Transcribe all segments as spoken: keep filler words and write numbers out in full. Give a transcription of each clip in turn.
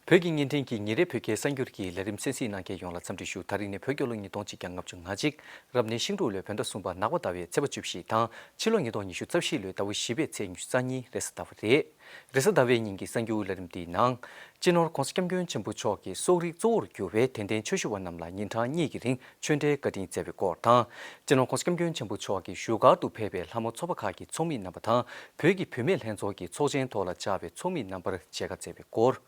བོད་ཀྱི་བརྙན་འཕྲིན་གྱི་ཉིན་རེའི་བོད་སྐད་གསར་འགྱུར་གྱི་ལས་རིམ་གསན་གཟིགས་གནང་མཁན་ཡོངས་ལ་འཚམས་འདྲི་ཞུ། ད་རིང་ནི་བོད་རྒྱལ་ལོ་ཉིས་སྟོང་གཅིག་བརྒྱ་ལྔ་བཅུ་ང་གཅིག་རབ་གནས་ཤིང་འབྲུག་ལོའི་བོད་ཟླ་གསུམ་པ་ནག་པ་ཟླ་བའི་ཚེས་པ་བཅུ་བཞི་དང་ཕྱི་ལོ་ཉིས་སྟོང་ཉི་ཤུ་རྩ་བཞི་ལོའི་ཟླ་བ་བཞི་པའི་ཚེས་ཉི་ཤུ་རྩ་གཉིས་རེས་གཟའ་ཟླ་བ་རེད། རེས་གཟའ་ཟླ་བའི་ཉིན་གྱི་གསར་འགྱུར་ལས་རིམ་འདིའི་ནང་། སྤྱི་ནོར་༸གོང་ས་༸སྐྱབས་མགོན་ཆེན་པོ་མཆོག་གི་གསོ་རིག་གཙོ་བོར་གྱུར་བའི་དད་ལྡན་ཆོས་ཞུ་བ་རྣམས་ལ་ཉིན་གྲངས་གཉིས་ཀྱི་རིང་ཆོས་འབྲེལ་བཀའ་དྲིན་སྩལ་བའི་སྐོར་དང་། སྤྱི་ནོར་༸གོང་ས་༸སྐྱབས་མགོན་ཆེན་པོ་མཆོག་གིས་བཞུགས་སྒར་དུ་ཕེབས་པའི་ལྷ་མོ་ཚོགས་པ་ཁག་གི་ཚོགས་མི་རྣམ་པ་དང་བོད་ཀྱི་བུད་མེད་ལྷན་ཚོགས་ཀྱི་ཚོགས་ཆེན་ཐོག་ལ་བཅར་བའི་ཚོགས་མི་རྣམ་པར་མཇལ་ཁ་བསྩལ་བའི་སྐོར།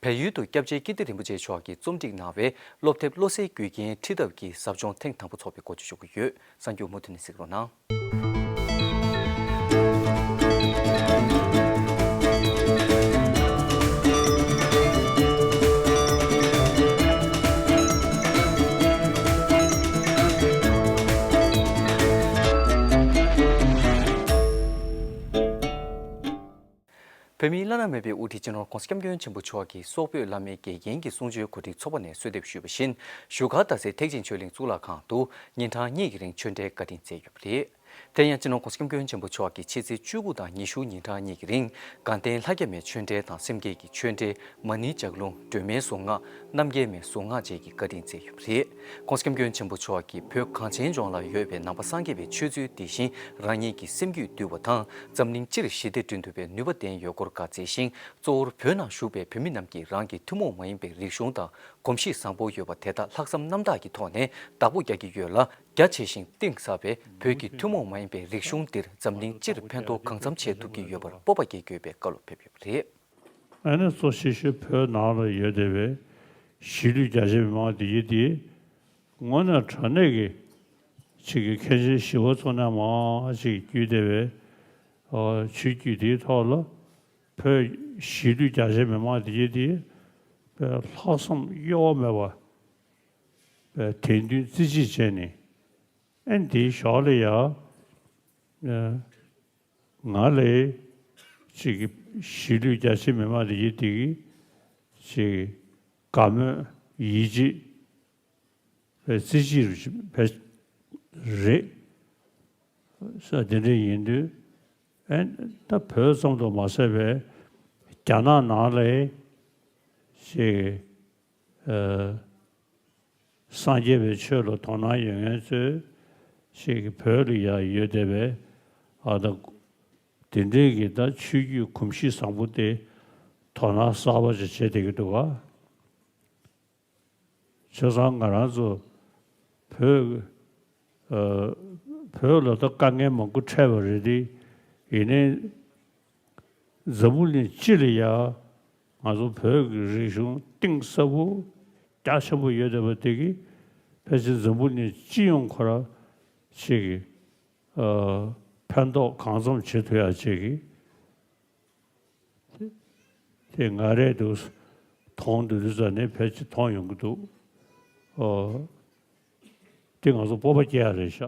བལ་ཡུལ་དུ་སྐྱབས་རྗེ་ཀིརྟི་རིན་པོ་ཆེ་མཆོག་གིས་རྩོམ་སྒྲིག་གནང་བའི་སློབ་དེབ་བློ་གསལ་རྒྱུ་རྐྱེན་ཁྲིད་ཐབས་ཀྱི་ཟབ་སྦྱོང་ཐེངས་དང་པོ་ཚོགས་པའི་སྐོར་བཅས་ཞུ་གི་ཡོད། གསར་འགྱུར་མུ་མཐུད་ནས་གཟིགས་རོགས་གནང་། བོད་མིའི་བླ་ན་མེད་པའི་དབུ་ཁྲིད་སྤྱི་ནོར་༸གོང་ས་༸སྐྱབས་མགོན་ཆེན་པོ་མཆོག་གིས་སོག་པོའི་བླ་མའི་དགེ་རྒན་གྱི་གསུང་ཆོས་གོ་སྒྲིག་ཚོགས་པ་ནས་གསོལ་འདེབས་ཞུས་པ་བཞིན། བཞུགས་སྒར་རྡ་སའི་ཐེག་ཆེན་ཆོས་གླིང་གཙུག་ལག་ཁང་དུ་ཉིན་གྲངས་གཉིས་ཀྱི་རིང་ཆོས་འབྲེལ་བཀའ་དྲིན་སྩལ་ཡོད་པ་རེད། དེ་ཡང་སྤྱི་ནོར་༸གོང་ས་༸སྐྱབས་མགོན་ཆེན་པོ་མཆོག་གིས་ཕྱི་ཚེས་བཅུ་དགུ་དང་ཉི་ཤུ་ཉིན་གྲངས་གཉིས་ཀྱི་རིང་དགའ་ལྡན་ལྷ་བརྒྱ་མའི་ཆོས་འབྲེལ་དང་སེམས་བསྐྱེད་ཀྱི་ཆོས་འབྲེལ། མ་ཎི་ལྗགས་ལུང་། སྒྲོལ་མའི་གཟུངས་སྔགས། རྣམ་རྒྱལ་མའི་གཟུངས་སྔགས་བཅས་ཀྱི་བཀའ་དྲིན་སྩལ་ཡོད་པ་རེད། ༸གོང་ས་༸སྐྱབས་མགོན་ཆེན་པོ་མཆོག་གིས་བོད་གངས་ཅན་ལྗོངས་ལ་ཡོད་པའི་ནང་པ་སངས་རྒྱས་པའི་ཆོས་ཚུལ་འདི་བཞིན་རང་ཉིད་ཀྱི་སེམས་རྒྱུད་འདུལ་བ་དང་འཛམ་གླིང་སྤྱིར་ཞི་བདེ་བསྐྲུན་ཐུབ་པའི་ནུས་པ་ལྡན་ཡོད་སྐོར་བཀའ་སྩལ་ཞིང་། གཙོ་བོར་བོད་ནང་བཞུགས་པའི་བོད་མི་རྣམས་ཀྱིས་རང་གི་ཐུན་མོང་མ་ཡིན་པའི་རིག་གཞུང་དང་གོམས་གཤིས་བཟང་པོ་ཡོད་པ་དེ་དག་ལྷག་བསམ་རྣམ་དག་གི་ཐོག་ནས་བདག་པོ་རྒྱག་གི་ཡོད་ལ། རྒྱ་ཆེ་ཞིང་གཏིང་ཟབ་པའི་བོད་ཀྱི་ཐུན་མོང་མ་ཡིན་པའི་རིག་གཞུང་འདིར་འཛམ་གླིང་སྤྱིར་ཕན་ཐོགས་གང་འཚམ་བྱེད་ཐུབ་ཀྱི་ཡོད་པར་སྤོབས་པ་སྐྱེ་དགོས་པའི་བཀའ་སློབ་ཕེབས་ཡོད་པ་རེད། ཨ་ནི་གཙོ་ཆེ་ཤོས་བོད་ནང་ལ་ཡོད་བསྡད་པའི་གཞིས་ལུས་རྒྱ་ཆེ་མི་མང་འདི་གི་འདི་དངོས་གནས་དྲང་གནས་ཀྱི་ཅིག་གི་མཁན་ཆེན་ཞི་བ་འཚོ་རྣམ་མང་ཅིག་བརྒྱུད་བསྡད་པའི་ཨ་ཆོས་བརྒྱུད་འདིའི་ཐོག་ལ་བོད་གཞིས་ལུས་རྒྱ་ཆེ་མི་མང་འདི་གི་འདི་བོད་ལྷག་བསམ་གཡོ་བ་མེད་པ་བོད་དད་འདུན་རྩེ་གཅིག་བྱས་ནས་ཨ་འདིའི་ཞོར་ལ་ཡ་ཨ་ང་ལས་ཅིག་གི་གཞིས་ལུས་རྒྱ་ཆེ་མི་མང་དེ་ཡི་དེ་གི་ཅིག་དགའ་མོས་ཡིད་ཆེས་བྱེད་རྩིས་ཅིག་རེད་ས་དེ་འདྲ་ཡིན་དུས་ཨེ་ད་བོད་ཙམ་དུ་མ་ཟད་པའི་རྒྱ་ནག་ནང་ལས་ཅིག་ཨ། སངས་རྒྱས་པའི་ཆོས་ལ་དོ་སྣང་ཡོད་མཁན་ཚོས་ཤིག་གི་བོད་ལ་ཡང་ཡོད་བསྡད་པའི་ཨ་ད་དེ་འདྲའི་གི་ད་ཆོས་བརྒྱུད་གོམས་གཤིས་བཟང་པོ་དེ་དོ་སྣང་གསར་པ་ཅིག་བྱེད་བསྡད་ཀྱི་འདུག་ག་བྱས་ཙང་ང་རང་ཚོ་བོད་ཨ་བོད་ལ་ད་དཀའ་ངལ་མང་པོ་འཕྲད་པ་རེད་དེ་ཡིན་ནའི་འཛམ་བུ་གླིང་སྤྱི་ལ་ཡང་ང་ཚོ་བོད་ཀྱི་རིག་གཞུང་གཏིང་ཟབ་པོ་རྒྱ་ཆེན་པོ་ཡོད་བསྡད་པ་དེ་གིས་ཕལ་ཆེར་འཛམ་བུ་གླིང་སྤྱི་ཡོངས་ཁོ་རང་ཅིག་གི་ཨ་ཕན་ཐོགས་གང་འཚམ་བྱེད་ཐུབ་ཡག་ཅིག་གི་དེ་ང་རས་འདུག་མཐོང་འདུག་དུས་ཙ་ནས་ཕལ་ཆེར་མཐོང་ཡོང་གི་འདུག་ཨོ། དེ་ང་ཚོ་སྤོབས་པ་སྐྱེ་ཡག་རེད་ཤག་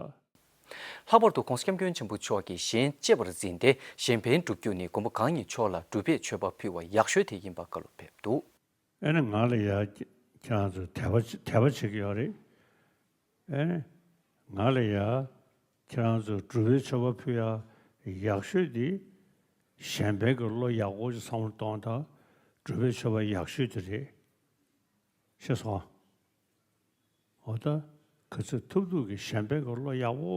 ལྷག་པར་དུ་༸གོང་ས་༸སྐྱབས་མགོན་ཆེན་པོ་མཆོག་གིས་གཞན་གཅེས་པར་འཛིན་ཏེ་གཞན་ཕན་བསྒྲུབ་རྒྱུ་ནི་མགོན་པོ་གང་ཉིད་མཆོག་ལ་སྒྲུབ་པའི་མཆོད་པ་ཕུལ་བ་ཡག་ཤོས་དེ་ཡིན་པ་བཀའ་སློབ་ཕེབས་འདུག་ཨེ་ནི་ང་ལ་ཡ་ཁྱེད་རང་ཚོ་དད་པ་དད་པ་བྱེད་ཀྱི་ཡོད་རེད། ཨེ་ནི་ང་ལ་ཡ་ཁྱེད་རང་ཚོ་སྒྲུབ་པའི་མཆོད་པ་ཕུལ་ཡ་ཡག་ཤོས་དེ་གཞན་ཕན་གྱི་བློ་ཡག་པོ་ཅིག་བསམ་བློ་གཏོང་དང་སྒྲུབ་པའི་མཆོད་པ་ཡག་ཤོས་དེ་རེད། ཤེས་སོང་། འོ་ད་ག་ཚོད་ཐུབ་ཐུབ་ཀྱི་གཞན་ཕན་གྱི་བློ་ཡག་པོ་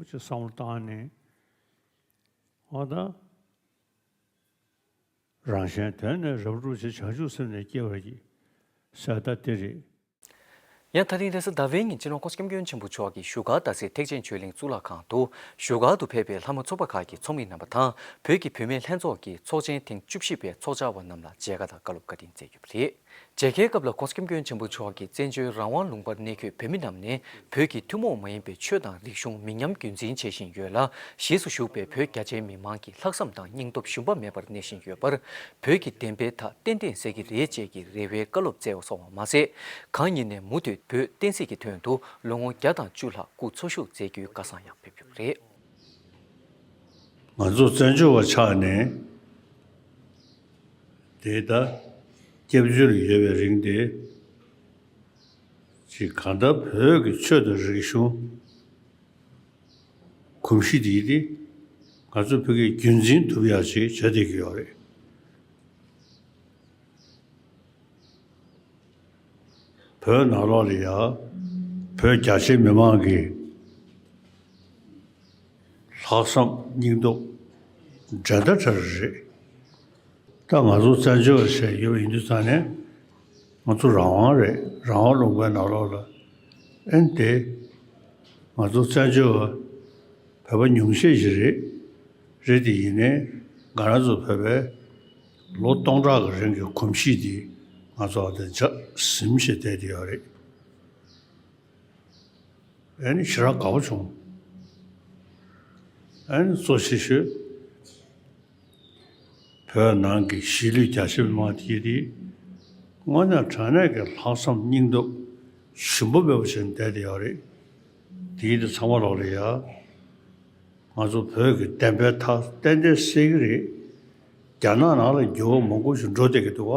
ཅིག་བསམ་བློ་བཏང་ནས་འོ་ད་རང་གཞན་དོན་ནི་རབ་བསྒྲུབ་ཕྱིར། བྱང་ཆུབ་སེམས་ནི་སྐྱེ་བར་བགྱི། ཟེར་ད་དེ་རེད། ཡང་ད་རིང་རེས་གཟའ་ཟླ་བའི་ཉིན་སྤྱི་ནོར་༸གོང་ས་༸སྐྱབས་མགོན་ཆེན་པོ་མཆོག་གིས་བཞུགས་སྒར་རྡ་སའི་ཐེག་ཆེན་ཆོས་གླིང་གཙུག་ལག་ཁང་དུ་བཞུགས་སྒར་དུ་ཕེབས་པའི་ལྷ་མོ་ཚོགས་པ་ཁག་གི་ཚོགས་མི་རྣམ་པ་དང་བོད་ཀྱི་བུད་མེད་ལྷན་ཚོགས་ཀྱི་ཚོགས་ཆེན་ཐེངས་བཅུ་བཞི་པའི་ཚོགས་བཅར་བ་རྣམས་ལ་མཇལ་ཁ་དང་བཀའ་སློབ་བཀའ་དྲིན་སྩལ་ཡོད་པ་རེད། མཇལ་ཁའི་སྐབས་ལ་༸གོང་ས་༸སྐྱབས་མགོན་ཆེན་པོ་མཆོག་གིས་བཙན་བྱོལ་རང་དབང་ལུང་པར་གནས་འཁོད་བོད་མི་རྣམས་ནས་བོད་ཀྱི་ཐུན་མོང་མ་ཡིན་པའི་ཆོས་དང་རིག་གཞུང་མི་ཉམས་རྒྱུན་འཛིན་བྱེད་བཞིན་ཡོད་ལ། གཞིས་སུ་བཞུགས་པའི་བོད་རྒྱ་ཆེའི་མི་མང་གི་ལྷག་བསམ་དང་སྙིང་སྟོབས་ཞུམ་པ་མེད་པར་གནས་བཞིན་ཡོད་པར། བོད་ཀྱི་བདེན་པའི་མཐའ་གཏན་གཏན་གསལ་གྱི་རེད་ཅེས་ཀྱི་རེ་བའི་བཀའ་སློབ་སྩལ་བ་སོང་བ་མ་ཟད། གང་ཉིད་ནས་མུ་མཐུད་བོད་བསྟན་སྲིད་ཀྱི་དོན་དུ་ལོ་ངོ་བརྒྱ་དང་བཅུ་ལྷག་སྐུ་འཚོ་བཞུགས་མཛད་རྒྱུའི་བཀའ་བཟང་ཡང་ཕེབས་ཡོད་པ་རེད། ང་ཚོ་བཙན་བྱོལ་བ་ཆགས་ནས་དེ་ལྟ་སྐྱབས་བཅོལ་ཡོད་པའི་རིང་དེ་ཅིག་གང་ལྟར་བོད་ཀྱི་ཆོས་དང་རིག་གཞུང་གོམས་གཤིས་དེ་དེ་ང་ཚོ་བོད་ཀྱི་རྒྱུན་འཛིན་ཐུབ་ཡག་ཅིག་བྱ་བསྡད་ཀྱི་ཡོད་རེད། བོད་ནང་ལོགས་ལ་ཡ། བོད་རྒྱ་ཆེ་མི་མང་གི་ལྷག་བསམ་སྙིང་སྟོབས་འགྲན་ཟླ་བྲལ་རེད། ད་ང་ཚོ་བཙན་བྱོལ་བ་ཞིག་ཡོད་པ་ཡིན་དུས་ཙང་ནས། ང་ཚོ་རང་དབང་རེད། རང་དབང་ལུང་པའི་ནང་ལོགས་ལ། ཨེ་ནི་དེ། ང་ཚོ་བཙན་བྱོལ་བ་བོད་པ་ཉུང་ཤས་ཤིག་རེད། རེད་དེ་ཡིན་ནའི་ང་རང་ཚོ་བོད་པའི་ལོ་སྟོང་ཕྲག་གི་རིང་གི་གོམས་གཤིས་དེ་ང་ཚོ་ཨ་དེ་འཇགས་ཟིན་བྱས་བསྡད་དེ་ཡོད་རེད། ཨེ་ནི་ཞེ་དྲག་དགའ་པོ་བྱུང་། ཨེ་ནི་གཙོ་ཆེ་ཤོས། བོད་ནང་གི་གཞིས་ལུས་རྒྱ་ཆེ་མི་མང་དེ་དེ་དངོས་གནས་དྲང་གནས་ཀྱི་ལྷག་བསམ་སྙིང་སྟོབས་ཞུམ་པ་མེད་པ་བྱས་བསྡད་དེ་ཡོད་རེད། དེ་དེ་ཚང་མ་ལོག་ལ་ཡ། ང་ཚོ་བོད་ཀྱི་བདེན་པའི་མཐའ་ཏན་ཏན་གསལ་གྱི་རེད། རྒྱ་ནག་ནང་ལ་འགྱུར་བ་མང་པོ་ཞིག་འགྲོ་བསྡད་ཀྱི་འདུག་བ།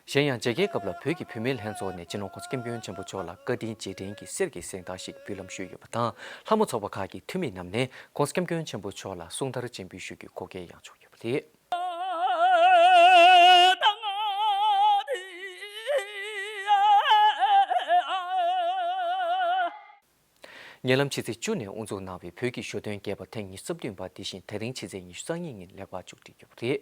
གཞན་ཡང་མཇལ་ཁའི་སྐབས་ལ་བོད་ཀྱི་བུད་མེད་ལྷན་ཚོགས་ནས་སྤྱི་ནོར་༸གོང་ས་༸སྐྱབས་མགོན་ཆེན་པོ་མཆོག་ལ་བཀའ་དྲིན་རྗེས་དྲན་གྱི་གསེར་གྱི་གཟེངས་རྟགས་ཤིག་འབུལ་ལམ་ཞུས་ཡོད་པ་དང་། ལྷ་མོ་ཚོགས་པ་ཁག་གི་འཐུས་མི་རྣམས་ནས་༸གོང་ས་༸སྐྱབས་མགོན་ཆེན་པོ་མཆོག་ལ་གསུང་དར་སྤྱན་འབུལ་ཞུ་རྒྱུའི་གོ་སྐལ་ཡང་བྱུང་ཡོད་པ་རེད། ཉེ་ལམ་ཕྱི་ཚེས་བཅུ་ནས་དབུ་འཛུགས་གནང་བའི་བོད་ཀྱི་ཞོ་སྟོན་རྒྱས་པ་ཐེངས་ཉི་ཤུ་རྩ་བདུན་པ་འདི་བཞིན་ད་རིང་ཕྱི་ཚེས་ཉི་ཤུ་རྩ་གཉིས་ཉིན་ལེགས་པར་མཇུག་སྒྲིལ་གྱི་ཡོད་པ་རེད།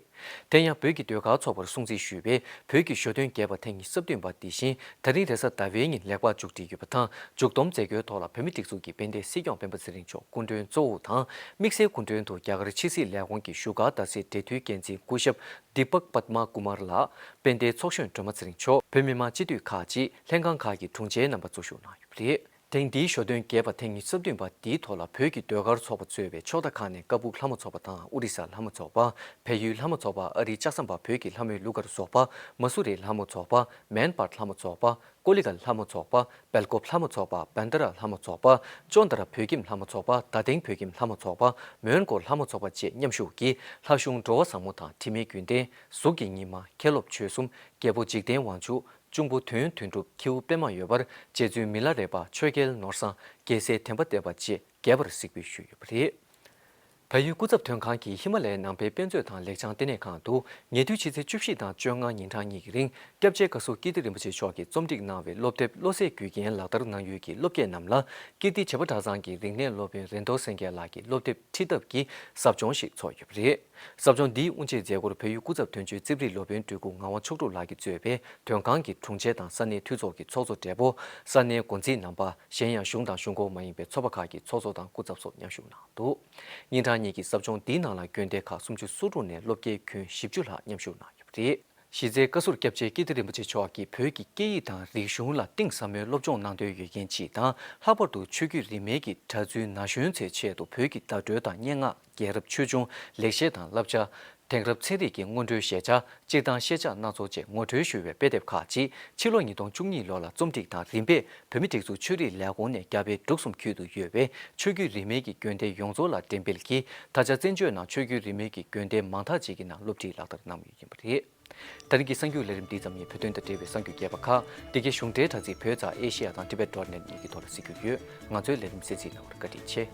དེ་ཡང་བོད་ཀྱི་ཟློས་གར་ཚོགས་པར་སྲུང་བརྩི་ཞུས་པའི་བོད་ཀྱི་ཞོ་སྟོན་རྒྱས་པ་ཐེངས་ཉི་ཤུ་རྩ་བདུན་པ་འདི་བཞིན་ད་རིང་རེས་གཟའ་ཟླ་བའི་ཉིན་ལེགས་པར་མཇུག་སྒྲིལ་ཡོད་པ་དང་། མཇུག་བསྡོམས་མཛད་སྒོའི་ཐོག་ལ་བོད་མིའི་སྒྲིག་འཛུགས་ཀྱི་དཔལ་ལྡན་སྲིད་སྐྱོང་སྤེན་པ་ཚེ་རིང་མཆོག་སྐུ་མགྲོན་གཙོ་བོ་དང་། དམིགས་བསལ་སྐུ་མགྲོན་དུ་རྒྱ་གར་ཕྱི་སྲིད་ལས་ཁུངས་ཀྱི་བཞུགས་སྒར་རྡ་སའི་འབྲེལ་མཐུད་འགན་འཛིན་སྐུ་ཞབས་དི་པག་པདྨ་ཀུ་མར་ལགས། དཔལ་ལྡན་ཚོགས་གཞོན་སྒྲོལ་མ་ཚེ་རིང་མཆོག་བོད་མི་མང་སྤྱི་འཐུས་ཁག་ཅིག་ལྷན་ཁང་ཁག་གི་དྲུང་ཆེ་རྣམ་པ་གཙོ་བཞུགས་གནང་ཡོད་པ་རེད། ཐེངས་འདིའི་ཞོ་སྟོན་རྒྱས་པ་ཐེངས་ཉི་ཤུ་རྩ་བདུན་པ་འདིའི་ཐོག་ལ་བོད་ཀྱི་ཟློས་གར་ཚོགས་པ་གཙོས་པའི་ཕྱོགས་མཐའ་ཁག་ནས་ཀ་སྦུག་ལྷ་མོ་ཚོགས་པ་དང་ཨོ་རི་ས་ལྷ་མོ་ཚོགས་པ། བལ་ཡུལ་ལྷ་མོ་ཚོགས་པ། ཨ་རིའི་ལྕགས་ཟམ་པ་བོད་ཀྱི་ལྷ་མོའི་གླུ་གར་ཚོགས་པ། མ་སུ་རི་ལྷ་མོ་ཚོགས་པ། མན་སྦར་ལྷ་མོ་ཚོགས་པ། ཀོ་ལི་གྷལ་ལྷ་མོ་ཚོགས་པ། སྦེལ་ཀོབ་ལྷ་མོ་ཚོགས་པ། བན་ད་ར་ལྷ་མོ་ཚོགས་པ། ཅོན་ད་ར་བོད་ཁྱིམ་ལྷ་མོ་ཚོགས་པ། རྡ་སྟེང་བོད་ཁྱིམ་ལྷ་མོ་ཚོགས་པ། མོན་གྷོ་ལྷ་མོ་ཚོགས་པ་བཅས་མཉམ་ཞུགས་ཀྱིས་ལྷ་གཞུང་འགྲོ་བ་བཟང་མོ་དང་དྲི་མེད་རྒྱུན་ལྡན། གཟུགས་ཀྱི་ཉི་མ། མཁན་སློབ་ཆོས་གསུམ། རྒྱལ་པོ་འཇིག་རྟེན་དབང་ཕྱུག་གཅུང་པོ་དོན་དོན་གྲུབ། ཁྱེའུ་པད་མ་འོད་འབར། རྗེ་བཙུན་མི་ལ་རས་པ། ཆོས་རྒྱལ་ནོར་བཟང་། རྒྱལ་སྲས་བདེན་པ་བསྟན་པ་བཅས་རྒྱས་པར་གཟིགས་འབུལ་ཞུས་ཡོད་པ་རེད། བལ་ཡུལ་སྐུ་ཚབ་དོན་ཁང་གི་ཧི་མ་ལ་ཡའི་ནང་པའི་དཔེ་མཛོད་དང་ལེགས་བྱང་ལྟེ་གནས་ཁང་དུ་ཉེ་དུས་ཕྱི་ཚེས་བཅུ་བཞི་དང་བཅོ་ལྔ་ཉིན་གྲངས་གཉིས་ཀྱི་རིང་སྐྱབས་རྗེ་བཀའ་ཟུར་ཀིརྟི་རིན་པོ་ཆེ་མཆོག་གིས་རྩོམ་སྒྲིག་གནང་བའི་སློབ་དེབ་བློ་གསལ་རྒྱུ་རྐྱེན་ལག་བསྟར་གནང་ཡུལ་གྱི་སློབ་དགེ་རྣམས་ལ་ཀིརྟི་བྱེས་པ་གྲྭ་ཚང་གི་རིག་གནས་སློབ་དཔོན་རེ་མདོ་སེང་གེ་ལགས་ཀྱིས་སློབ་དེབ་ཁྲིད་ཐབས་ཀྱི་ཟབ་སྦྱོང་ཞིག་ཚོགས་ཡོད་པ་རེད། ཟབ་སྦྱོང་འདིའི་དབུ་འབྱེད་མཛད་སྒོར་བལ་ཡུལ་སྐུ་ཚབ་དོན་གཅོད་རྩིབ་རིགས་སློབ་དཔོན་སྤྲུལ་སྐུ་ངག་དབང་མཆོག་གྲུབ་ལགས་ཀྱིས་གཙོས་པའི་དོན་ཁང་གི་དྲུང་ཆེ་དང་ས་གནས་འཐུས་ཚོགས་ཀྱི་ཚོགས་གཙོ་སྦྲེལ་པོ། ས་གནས་འགོ་འཛིན་རྣམ་པ། གཞན་ཡང་གཞུང་དང་གཞུང་འགོ་མ་ཡིན་པའི་ཚོགས་པ་ཁག་གི་ཚོགས་གཙོ་དང་སྐུ་ཚབ་སོགས་མཉམ་ཞུགས་གནང་འདུག་ཉིན་གྲངས་གཉིས་ཀྱི་ཟབ་སྦྱོང་འདིའི་ནང་ལ་དགོན་སྡེ་ཁག་སུམ་ཅུ་སོ་དྲུག་ནས་སློབ་དགེ་ཁྱོན་བཞི་བཅུ་ལྷག་མཉམ་ཞུགས་གནང་ཡོད་པ་རེད། གཞི་རྩའི་བཀའ་ཟུར་སྐྱབས་རྗེ་ཀིརྟི་རིན་པོ་ཆེ་མཆོག་གིས་བོད་ཀྱི་སྐད་ཡིག་དང་རིག་གཞུང་ལ་གཏིང་ཟབ་མོའི་སློབ་སྦྱོང་གནང་འདོད་ཡོད་མཁན་གཅིག་དང་། ལྷག་པར་དུ་ཆོས་བརྒྱུད་རིས་མེད་ཀྱི་གྲྭ་བཙུན་ན་གཞོན་ཚོའི་ཆེད་དུ་བོད་ཀྱི་བརྡ་སྤྲོད་དང་སྙན་ངག་རྒྱལ་རབས་ཆོས་འབྱུང་། ལེགས་བཤད་དང་བསླབ་བྱ། དེང་རབས་ཚན་རིག་གི་སྔོན་འགྲོའི་ཞལ་ཆ། སྤྱིར་བཏང་ཤེས་བྱ་སྣ་ཚོགས་བཅས་ངོ་སྤྲོད་ཞུ་བའི་དཔེ་དེབ་ཁག་ཅིག་ཕྱི་ལོ་ཉིས་སྟོང་བཅུ་གཉིས་ལོ་ལ་རྩོམ་སྒྲིག་དང་རིམ་པས་བོད་མིའི་སྒྲིག་འཛུགས་ཆོས་རིག་ལས་ཁུངས་ནས་རྒྱ་བལ་འབྲུག་གསུམ་ཁུལ་དུ་ཡོད་པའི་ཆོས་བརྒྱུད་རིས་མེད་ཀྱི་དགོན་སྡེ་ཡོངས་རྫོགས་ལ་འགྲེམས་སྤེལ་གྱིས། ད་ཆ་བཙན་བྱོལ་ནང་ཆོས་བརྒྱུད་རིས་མེད་ཀྱི་དགོན་སྡེ་མང་དག་ཅིག་གི་ནང་སློབ་ཁྲིད་ལག་བསྟར་གནང་མུས་ཡིན་པ་རེད། ད་རིང་གི་གསར་འགྱུར་ལས་རིམ་འདི་ཙམ་ཡིན། བོད་དོན་དང་འབྲེལ་བའི་གསར་འགྱུར་རྒྱས་པ་ཁག་འདི་གའི་གཞུང་འབྲེལ་དྲ་ཚིགས་བོད་ཙ་ཨེ་ཤེ་ཡ་དང་ཊི་བེཊ་ཌོཊ་ནེཊ་གཉིས་ཀྱི་ཐོག་ལ་གཟིགས་རྒྱུ་ཡོད། ང་ཚོའི་ལས་རིམ་གསན་གཟིགས་གནང་བར་བཀའ་དྲིན་ཆེ།